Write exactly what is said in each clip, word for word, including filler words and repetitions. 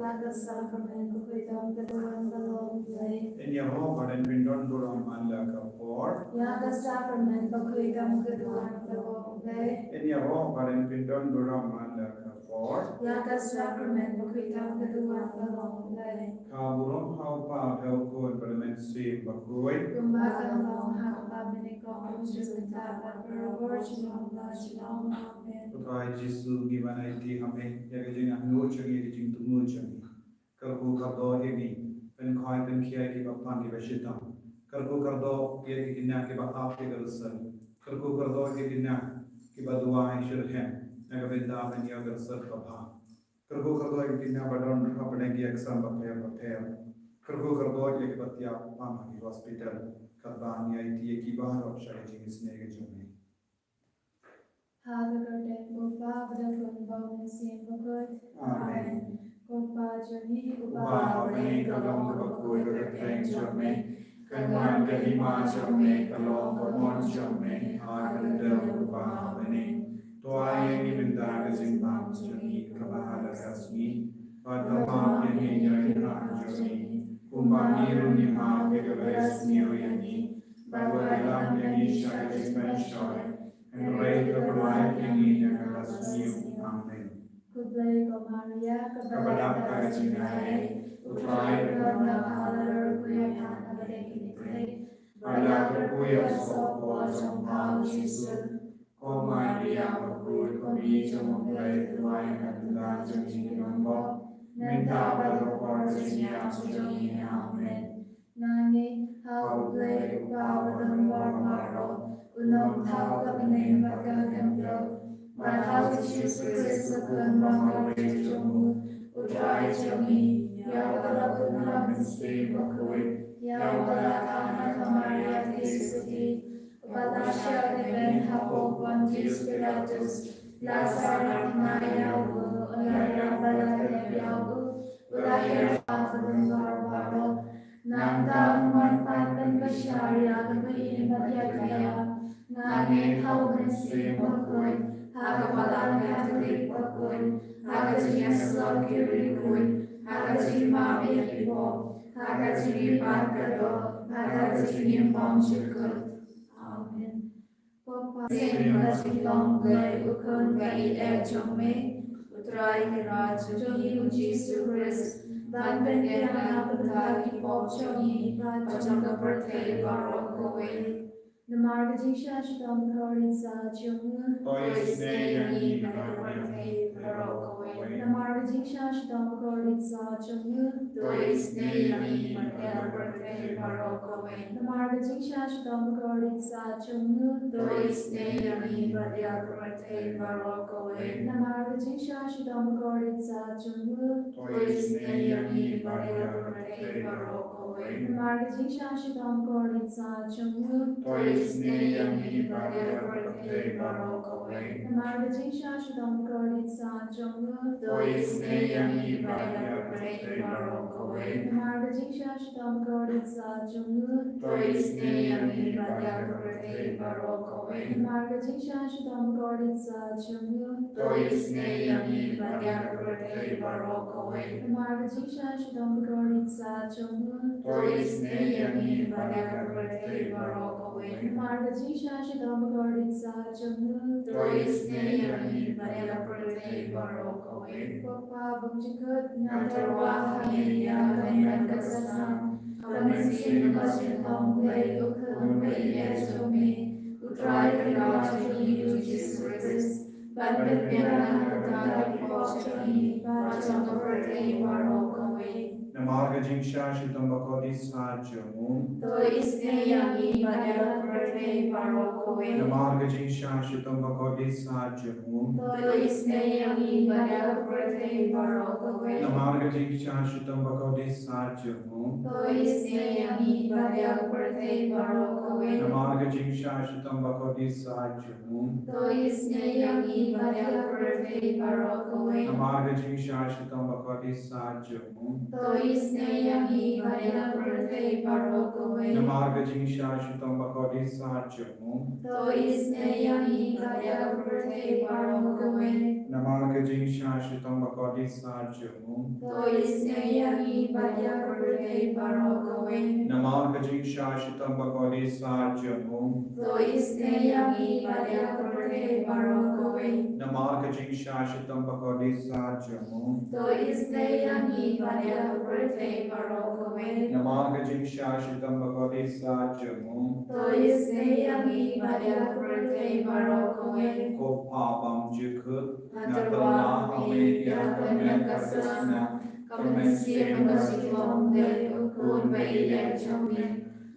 Ïa ka sakrament bakhuid tam ka duwan ka long U Blei. Ngin ïaroh ba ngin pyndon burom man la ka por. Ïa ka sakrament bakhuid tam ka duwan ka long U Blei. Ngin ïaroh ba ngin pyndon burom man la ka por. Ïa ka sakrament bakhuid tam ka duwan ka long U Blei. Ka burom ha u Kpa, ha u Khun bad ha u Mynsiem Bakhuid. Kumba ka la long ha ka banyngkong, mynta bad baroh por, junom la junom. Amen. Ko Trai Jisu, ngi wan aiti ha me ïa ka jingangnud jong ngi, ïa ka jingthmu jong ngi. Kyrkhu kyrdoh ïa ngi, pynkhoi pynkhia ïa kiba pang kiba shitom. Kyrkhu kyrdoh ïa ki khynnah kiba ap ïa ka ri Israel. Kyrkhu kyrdoh ïa ki khynnah kiba duwai shitrhem na ka bynta ban ïoh ka ri Israel kaba bha. Kyrkhu kyrdoh ïa ki khynnah ba don ha pdeng ki ïaksam bapher bapher. Kyrkhu kyrdoh ïa kiba tiap pang ha ki hospital. Katba ngi aiti ïa ki baroh sha ka jingisynei ka jong me. Ha ka kyrteng U Kpa bad U Khun bad U Mynsiem Bakhuid. Amen. Ko Kpa jong ngi uba Uba ha bneng, ka long kaba khuid ka kyrteng jong me. Kan wan ka hima jong me, ka long ka mon jong me ha ka dei uba ha bneng. To ai ïa ngi mynta ka jingbam jong ngi kaba ha la ka sngi. Bad to map ïa ngi ïa ki kyndoh jong ngi, kumba ngi ruh ngi map ïa kiba ïasniew ïa ngi. Bad wat lam ïa ngi sha ka jingpynshoi, hynrei to pynlait ïa ngi na ka bad sniew. Amen. Khublei ko Maria, Kaba dap ka jingaiei, U Trai u don bad pha, la kyrkhu ïa pha na ka bynta ki kynthei, bad la kyrkhu ïa u soh jong pha U Jisu. Ko Maria bakhuid, ko Mei jong U Blei, duwai ïa ngi ki nongpop, mynta bad ha ka por ka jingïap jong ngi. Amen. Nangne ha U Blei U Kpa uba don bor baroh, U Nongthaw ka bneng bad ka khyndew, bad ha U Jisu Khrist U Khun ba marwei jong U, U Trai jong ngi, ïa uba la bud na U Mynsiem Bakhuid, ïa uba la kha na ka Maria Theisotti, bad la shah dewïong hapoh u Pontius Pilatus, la sah na bnai ïa U, la ïap bad la tep ïa U, U la hiar ha ka bynta baroh. Nangta Un wan pat pynbishar ïa kiba im bad ïa kiba ïap. Nga ngeit ha U Mynsiem Bakhuid, ha ka Balang Katholik bakhuid, ha ka jingïasyllok ki riewkhuid, ha ka jingmap ïa ki pop, ha ka jingïapat ka doh, ha ka jingim bymjukut. Amen. Ko Kpa, Kpa jong ngi ba ha bneng, U Blei U Khun ka ïeit jong me, U Trai ki raj jong ngi U Jisu Khrist, ban pynbiang na ka bynta ki pop jong ngi bad jong ka pyrthei baroh kawei. Namar ka jingshah shitom bakordit satia jong U, to isynei ïa ngi bad ïa ka pyrthei baroh kawei. Namar ka jingshah shitom bakordit satia jong U, to isynei ïa ngi bad ïa ka pyrthei baroh kawei. Namar ka jingshah shitom bakordit satia jong U, to isynei ïa ngi bad ïa ka pyrthei baroh kawei. Namar ka jingshah shitom bakordit satia jong U, to isynei ïa ngi bad ïa ka pyrthei baroh kawei. Namar ka jingshah shitom bakordit satia jong U, to isynei ïa ngi bad ïa ka pyrthei baroh kawei. Namar ka jingshah shitom bakordit satia jong U, to isynei ïa ngi bad ïa ka pyrthei baroh kawei. Namar ka jingshah shitom bakordit satia jong U, to isynei ïa ngi bad ïa ka pyrthei baroh kawei. Namar ka jingshah shitom bakordit satia jong U, to isynei ïa ngi bad ïa ka pyrthei baroh kawei. Namar ka jingshah shitom bakordit satia jong U, to isynei ïa ngi bad ïa ka pyrthei baroh kawei. Namar ka jingshah shitom bakordit satia jong U, to isynei ïa ngi bad ïa ka pyrthei baroh kawei. Ko Kpa bymjukut, nga tyrwa ha me ïa ka bneng bad ka snam, ha ka mynsiem bad ka jinglong U Blei U Khun ba ïeit jong me, U Trai ka Kpa jong ngi U Jisu Khrist, ban pynbiang na ka bynta ki pop jong ngi bad jong ka pyrthei baroh kawei. Namar ka jingshah shitom bakordit satia jong U, to isynei ïa ngi bad ïa ka pyrthei baroh kawei. Namar ka jingshah shitom bakordit satia jong U, to isynei ïa ngi bad ïa ka pyrthei baroh kawei. Namar ka jingshah shitom bakordit satia jong U, to isynei ïa ngi bad ïa ka pyrthei baroh kawei. Namar ka jingshah shitom bakordit satia jong U, to isynei ïa ngi bad ïa ka pyrthei baroh kawei. Namar ka jingshah shitom bakordit satia jong U, to isynei ïa ngi bad ïa ka pyrthei baroh kawei. Namar ka jingshah shitom bakordit satia jong U, to isynei ïa ngi bad ïa ka pyrthei baroh kawei. Namar ka jingshah shitom bakordit sah jong u. To isynei ïa ngi bad ïa ka pyrthei baroh kawei. Namar ka jingshah shitom bakordit sah jong u. To isynei ïa ngi bad ïa ka pyrthei baroh kawei. Namar ka jingshah shitom bakordit sah jong u. To isynei ïa ngi bad ïa ka pyrthei baroh kawei. Namar ka jingshah shitom bakordit sah jong u. To isynei ïa ngi bad ïa ka pyrthei baroh kawei. Ko Pa bymjukut, nga tyrwa ha me ïa ka met ka sahsnam, ka mynsiem bad ka jinglong Blei, U Khun ba ïeit jong me,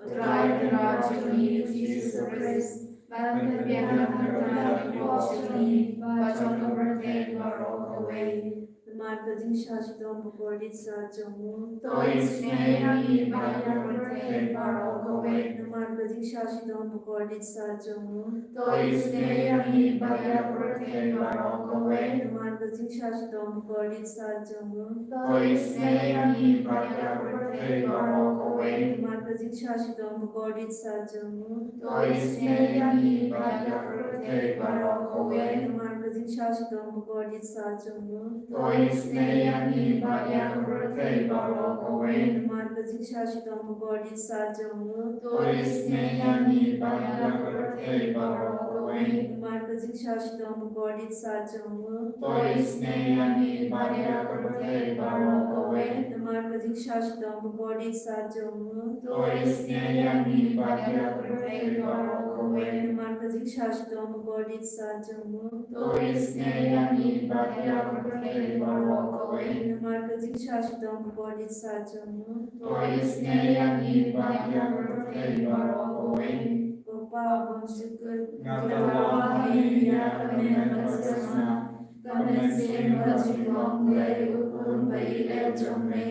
U Trai Kynrad jong ngi U Jisu Khrist, ban pynbiang na ka bynta ki pop jong ngi bad jong ka pyrthei baroh kawei. Namar ka jingshah shitom bakordit sah jong u. To isynei ïa ngi bad ïa ka pyrthei baroh kawei. Namar ka jingshah shitom bakordit sah jong u. To isynei ïa ngi bad ïa ka pyrthei baroh kawei. Namar ka jingshah shitom bakordit sah jong u. To isynei ïa ngi bad ïa ka pyrthei baroh kawei. Namar ka jingshah shitom bakordit sah jong u. To isynei ïa ngi bad ïa ka pyrthei baroh kawei. Namar ka jingshah shitom bakordit sah jong u. To isynei ïa ngi bad ïa ka pyrthei baroh kawei. Namar ka jingshah shitom bakordit sah jong u. To isynei ïa ngi bad ïa ka pyrthei baroh kawei. Namar ka jingshah shitom bakordit sah jong u. To isynei ïa ngi bad ïa ka pyrthei baroh kawei. Namar ka jingshah shitom bakordit sah jong u. To isynei ïa ngi bad ïa ka pyrthei baroh kawei. Namar ka jingshah shitom bakordit sah jong u. To isynei ïa ngi bad ïa ka pyrthei baroh kawei. Namar ka jingshah shitom bakordit sah jong u. To isynei ïa ngi bad ïa ka pyrthei baroh kawei. Ko Pa bymjukut, nga tyrwa ha me ïa ka met ka sahsnam, ka mynsiem bad ka jinglong Blei, U Khun ba ïeit jong me,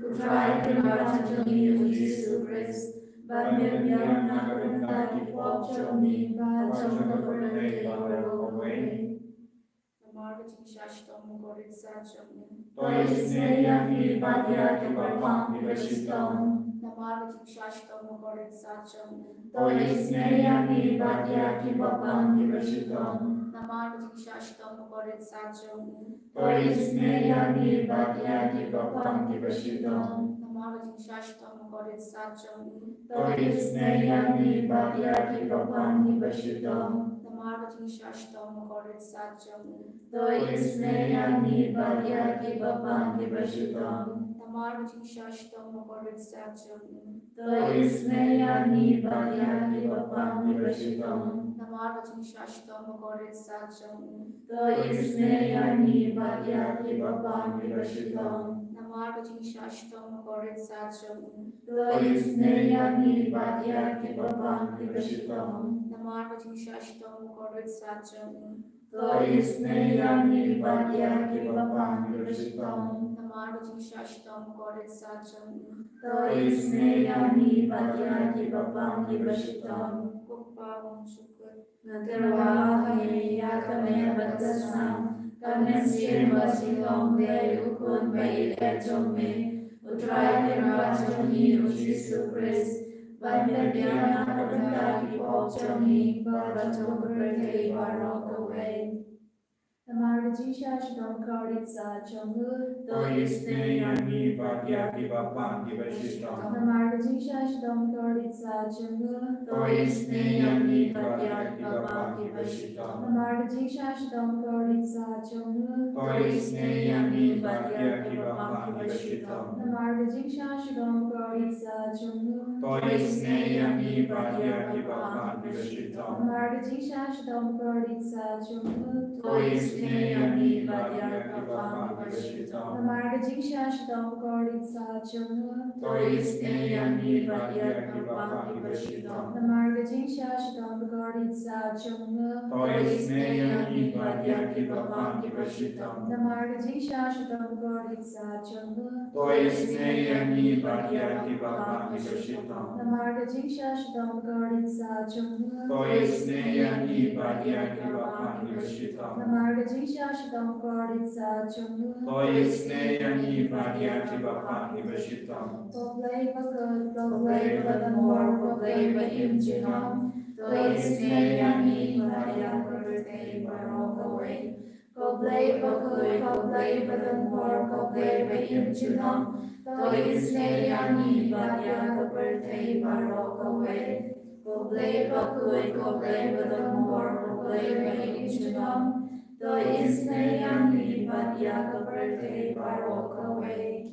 U Trai Kynrad jong ngi U Jisu Khrist, ban pynbiang na ka bynta ki pop jong ngi bad jong ka pyrthei baroh kawei. Namar ka jingshah shitom bakordit sah jong u. To isynei ïa ngi bad ïa kiba pang kiba shitom. Namar ka jingshah shitom bakordit sah jong u. To isynei ïa ngi bad ïa kiba pang kiba shitom. Namar ka jingshah shitom bakordit sah jong u. To isynei ïa ngi bad ïa kiba pang kiba shitom. Namar ka jingshah shitom bakordit sah jong u. To isynei ïa ngi bad ïa kiba pang kiba shitom. Namar ka jingshah shitom bakordit sah jong u. To isynei ïa ngi bad ïa kiba pang kiba shitom. Namar ka jingshah shitom bakordit sah jong u. To isynei ïa ngi bad ïa kiba pang kiba shitom. Namar ka jingshah shitom bakordit sah jong u. To isynei ïa ngi bad ïa kiba pang kiba shitom. Namar ka jingshah shitom bakordit sah jong u. To isynei ïa ngi bad ïa kiba pang kiba shitom. Namar ka jingshah shitom bakordit sah jong u. To isynei ïa ngi bad ïa kiba pang kiba shitom. Namar ka jingshah shitom bakordit sah jong u. To isynei ïa ngi bad ïa kiba pang kiba shitom. Ko Pa bymjukut, nga tyrwa ha me ïa ka met bad ka sahsnam, ka mynsiem bad ka jinglong Blei, U Khun ba ïeit jong me, U Trai Kynrad jong ngi U Jisu Khrist, ban pynbiang na ka bynta ki pop jong ngi bad jong ka pyrthei baroh kawei. Namar ka jingshah shitom bakordit sah jong u. To isynei ïa ngi bad ïa kiba pang kiba shitom. Namar ka jingshah shitom bakordit sah jong u. To isynei ïa ngi bad ïa kiba pang kiba shitom. Namar ka jingshah shitom bakordit sah jong u. To isynei ïa ngi bad ïa kiba pang kiba shitom. Namar ka jingshah shitom bakordit sah jong u. To isynei ïa ngi bad ïa kiba pang kiba shitom. Namar ka jingshah shitom bakordit sah jong u. To isynei ïa ngi bad ïa kiba pang kiba shitom. Namar ka jingshah shitom bakordit sah jong u. To isynei ïa ngi bad ïa kiba pang kiba shitom. Namar ka jingshah shitom bakordit sah jong u. To isynei ïa ngi bad ïa kiba pang kiba shitom. Namar ka jingshah shitom bakordit sah jong u. To isynei ïa ngi bad ïa kiba pang kiba shitom. Namar ka jingshah shitom bakordit sah jong u. To isynei ïa ngi bad ïa kiba pang kiba shitom. Namar ka jingshah shitom bakordit sah jong u. To isynei ïa ngi bad ïa kiba pang kiba shitom. Ko Blei bakhuid, ko Blei badonbor, ko Blei ba im junom. To isynei ïa ngi bad ïa ka pyrthei baroh kawei. Ko Blei bakhuid, ko Blei badonbor, ko Blei baimjulor, to isynei ïa ngi bad ïa ka pyrthei baroh kawei. Ko Blei bakhuid, ko Blei badonbor, ko Blei baimjulor, to isynei ïa ngi bad ïa ka pyrthei baroh kawei.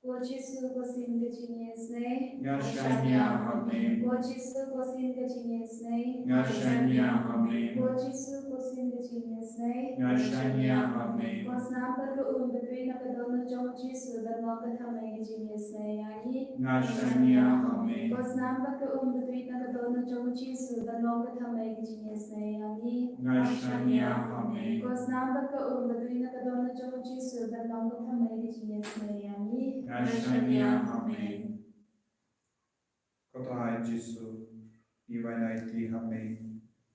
Ko Jisu, ko Syiem ka jingïasynei, nga shaniah ha me. Ko Jisu, ko Syiem ka jingïasynei, nga shaniah ha me. Ko Jisu, ko Syiem ka jingïasynei, nga shaniah ha me. Ko Snam bad ka Um badui na ka dohnud jong u Jisu, ban long ka thymmei ka jingïasynei ïa ngi, nga shaniah ha me. Ko Snam bad ka Um badui na ka dohnud jong u Jisu, ban long ka thymmei ka jingïasynei ïa ngi, nga shaniah ha me. Ko Snam bad ka Um badui na ka dohnud jong u Jisu, ban long ka thymmei ka jingïasynei ïa ngi, nga shaniah ha me. Ko Trai Jisu, ngi wan aiti ha me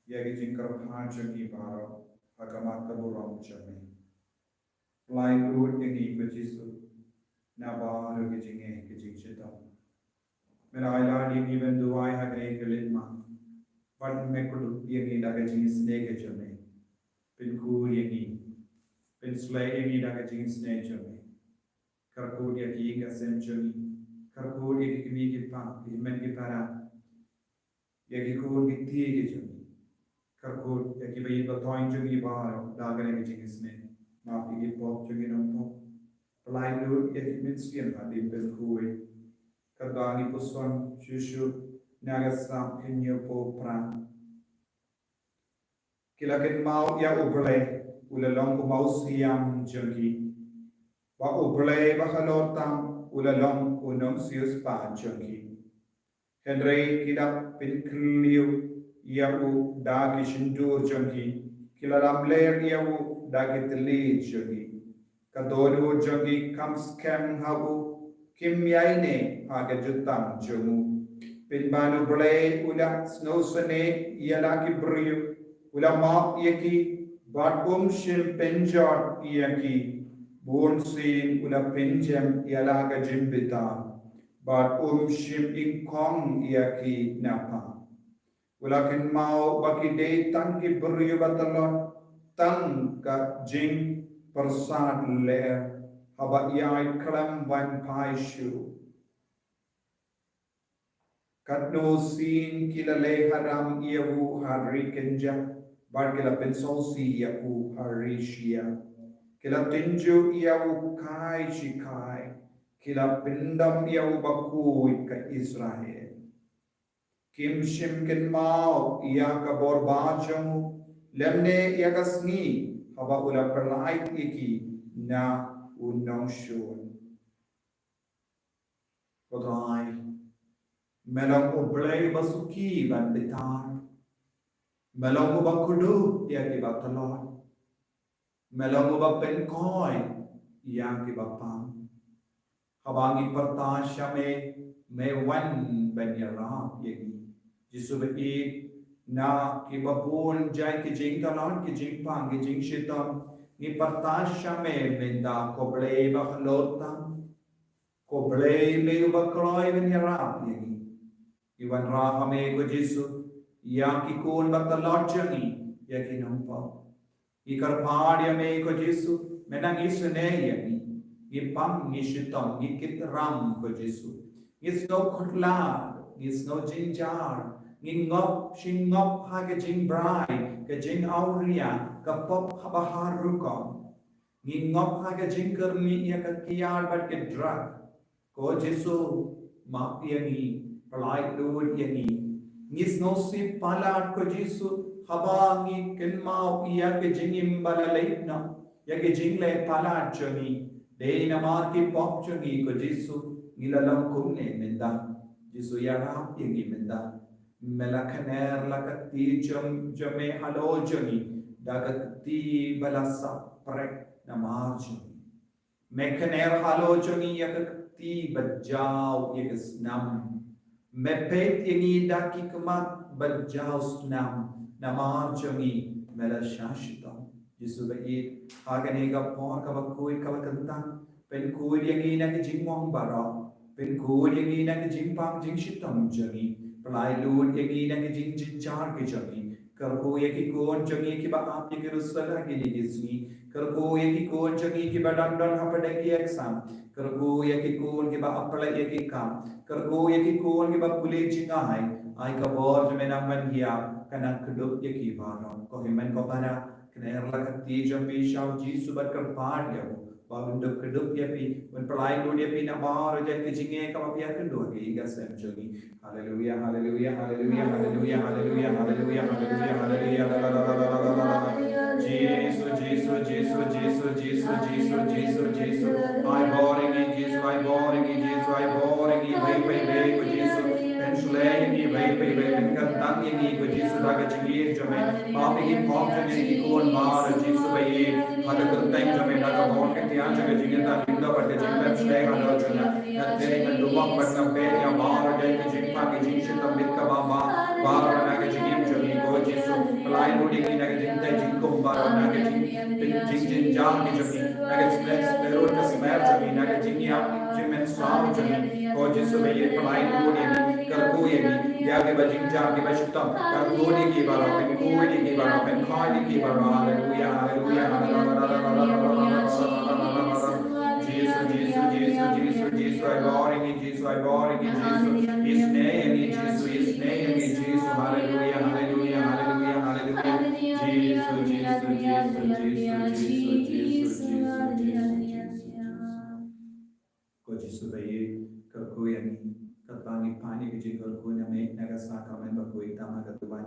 ïa ki jingkyrpad jong ngi baroh ha khmat ka burom jong me. Pynlait lut ïa ngi ko Jisu na baroh ki jingeh ki jingshitom. Me la ai lad ïa ngi ban duwai ha kane ka lynti, bad me kyrkhu ïa ngi da ka jingisynei ka jong me. Pynkhuid ïa ngi, pynsleh ïa ngi da ka jingisynei jong me. Kyrkhu ïa ki ïing ki sem jong ngi, kyrkhu ïa ki kmie ki kpa, ki hynmen ki para, ïa ki khun ki kti ki jong ngi. Kyrkhu ïa ki ba ïeit ba thoiñ jong ngi baroh da kane ka jingisynei. Map ïa ki pop jong ngi nongpop. Pynlait lut ïa ki mynsiem hadien pynkhuid, katba ngi puson shuh shuh na ka sap ka hynñiewphew phra. Ki la kynmaw ïa U Blei u la long u mawsiang jong ki, ba U Blei ba halor tam u la long u nongsiewspah jong ki. Hynrei ki la pynkylliew ïa u da ki shyntur jong ki, ki la lamler ïa u da ki tylli jong ki. Ka dohnud jong ki kam skhem ha u, kim ïaineh ha ka jutang jong u. Pynban U Blei u la sngewsynei ïa la ki briew, u la map ïa ki, bad um shym pynjot ïa ki. Bunsien u la pynjem ïa la ka jingbitar, bad um shym ingkhong ïa ki na pap. U la kynmaw ba ki dei tang ki briew ba tlot, tang ka jingpyrsad leh, haba ïaid khlem wan phai shuh. Katno sien ki la leh haram ïa u ha ri kynja, bad ki la pynsngewsih ïa u ha ri shyiap. Ki la tynjuh ïa u kai shi kai, ki la pyndam ïa u bakhuid ka Israel. Kim shym kynmaw ïa ka bor ba jong u, lymne ïa ka sngi haba u la pynlait ïa ki na u nongshun. Ko Trai, me long U Blei ba suki ban bitar. Me long uba kdup ïa ki ba tlot. Me long uba pynkhuid ïa ki ba pang. Haba ngi pyrta sha me, me wan ban ïarap ïa ngi. Jisu ba ïeit, na ki ba bun jait ki jingtlot, ki jingpang, ki jingshitom, ngi pyrta sha me mynta, ko Blei ba halor tam. Ko Blei, me uba kloi ban ïarap ïa ngi. Ngi wanrah ha me ko Jisu ïa ki khun ba tlot jong ngi, ïa ki nongpop. Ngi kyrpad ïa me ko Jisu, me nang isynei ïa ngi. Ngi pang, ngi shitom, ngi kit ram ko Jisu. Ngi sngew khutlai, ngi sngew jynjar, ngi ngop shi ngop ha ka jingbrai, ka jingawria, ka pop haba har rukom. Ngi ngop ha ka jingkyrni ïa ka kiad bad ka drug. Ko Jisu, map ïa ngi, pynlait lut ïa ngi. Ngi sngewsih palat ko Jisu, haba ngi kynmaw ïa ka jingim ba la leit noh, ïa ka jingleh palat jong ngi. Dei namar ki pop jong ngi ko Jisu, ngi la long kumne mynta. Jisu ïarap ïa ngi mynta. Me la khner la ka kti jong, jong me halor jong ngi, da ka kti ba la sap prek namar jong ngi. Me khner halor jong ngi ïa ka kti ba jaw ïa ka snam. Me peit ïa ngi da ki khmat ba jaw snam namar jong ngi, me la shah shitom. Jisu ba ïeit, ha kane ka por kaba khuid kaba kyntang, pynkhuid ïa ngi na ki jingmong baroh. Pynkhuid ïa ngi na ki jingpang jingshitom jong ngi. Pynlait lut ïa ngi na ki jingjynjar ki jong ngi. Kyrkhu ïa ki khun jong ngi kiba ap ïa ki result ha kine ki sngi. Kyrkhu ïa ki khun jong ngi kiba dang don hapdeng ki exam. Kyrkhu ïa ki khun kiba ap pynlait ïa ki kam. Kyrkhu ïa ki khun kiba pule jngai. Ai ka bor jong me nang ban ïa ka nang kdup ïa ki baroh. Ko hynmen ko para, kner la ka kti jong phi sha u Jisu bad kyrpad ïa u ba un dup kdup ïa phi, un pynlait lut ïa phi na baroh jait ka jingeh kaba phi ïakynduh ha ka sem jong ngi. Haleluya, haleluya, haleluya, haleluya, haleluya, haleluya, haleluya, haleluya, la, la, la. Jisu, Jisu, Jisu, Jisu, Jisu, Jisu, Jisu, Jisu. Ai bor ïa ngi Jisu, ai bor ïa ngi Jisu, ai bor ïa ngi, wei, wei, wei, ko Jisu. Pynshlei ïa ngi, wei, wei, wei, pynkyntang ïa ngi, ko Jisu, da ka jingïeit jong me. Ba phi ki pop jong ngi ki khun baroh, Jisu, ba ïeit. Ha ka kyrteng jong me, da ka bor ka tiar jong ka jingïada, jingïada bad ka jingpynshlei ha ka jong nga. Nga tei, nga duwai bad nga beh ïa baroh jait ka jingpang, ka jingshitom bit kaba bha, baroh na ka jingim jong ngi, ko Jisu. Pynlait lut ïa ngi na ka jingtei jingkhum baroh, na ka jing, jing, jingjynjar ka jong ngi, na ka smer, smerut ka smer jong ngi, na ka jingïap jingmynsaw jong ngi, ko Jisu ba ïeit. Pynlait lut ïa ngi, kyrkhu ïa ngi, ïa kiba jingjynjar, kiba shitom, kyrkhu ïa ki baroh, pynkhuid ïa ki baroh, pynkhuid ïa ki baroh. Haleluya, haleluya, haleluya. Jisu, Jisu, Jisu, Jisu, Jisu, ai bor ïa ngi Jisu, ai bor ïa ngi Jisu. Isynei ïa ngi Jisu, isynei ïa ngi Jisu. Haleluya, haleluya, haleluya, haleluya. Jisu, Jisu, Jisu, Jisu. Ko Jisu ba ïeit, kyrkhu ïa ngi, katba ngi pan ïa ka jingkyrkhu na me na ka sakramen bakhuid tam ha ka duwan.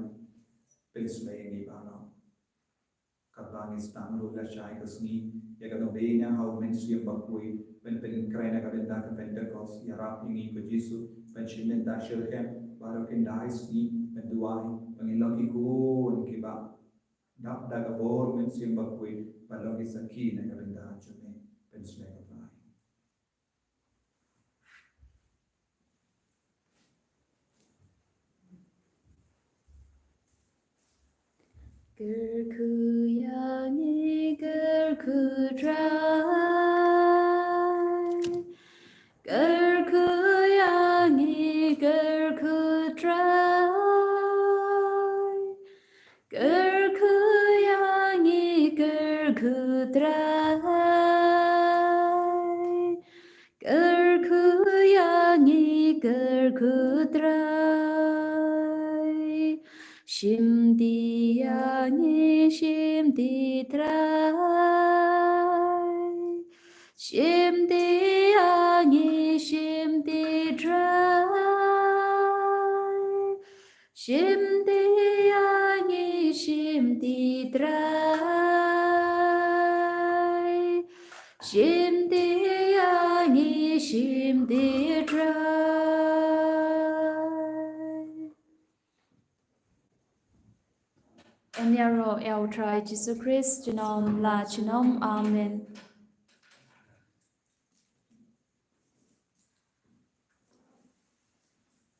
Pynshlei ïa ngi baroh. Katba ngi sdang ruh lashai ka sngi ïa ka nongpynim ha u Mynsiem Bakhuid, ban pynkhreh na ka bynta ka Pentekost, ïarap ïa ngi ko Jisu ban shim bynta shitrhem baroh khyndai sngi, ban duwai ba ngin long ki khun kiba dap da ka bor Mynsiem Bakhuid, ban long ki sakhi na ka bynta jong me. Pynshlei ko Trai. Kyrkhu ïa ngi, kyrkhu Trai. Kyrkhu ïa ngi, kyrkhu Trai. Kyrkhu ïa ngi, kyrkhu Trai. Kyrkhu ïa ngi, kyrkhu Trai. Shim ti ïa ngi, shim ti Trai. Shim ti ïa ngi, shim ti Trai. Shim ti ïa ngi, shim ti Trai. Shim ti ïa ngi, shim ti Trai. Yn ïaroh ïa u Trai Jisu Khrist junom la junom. Amen.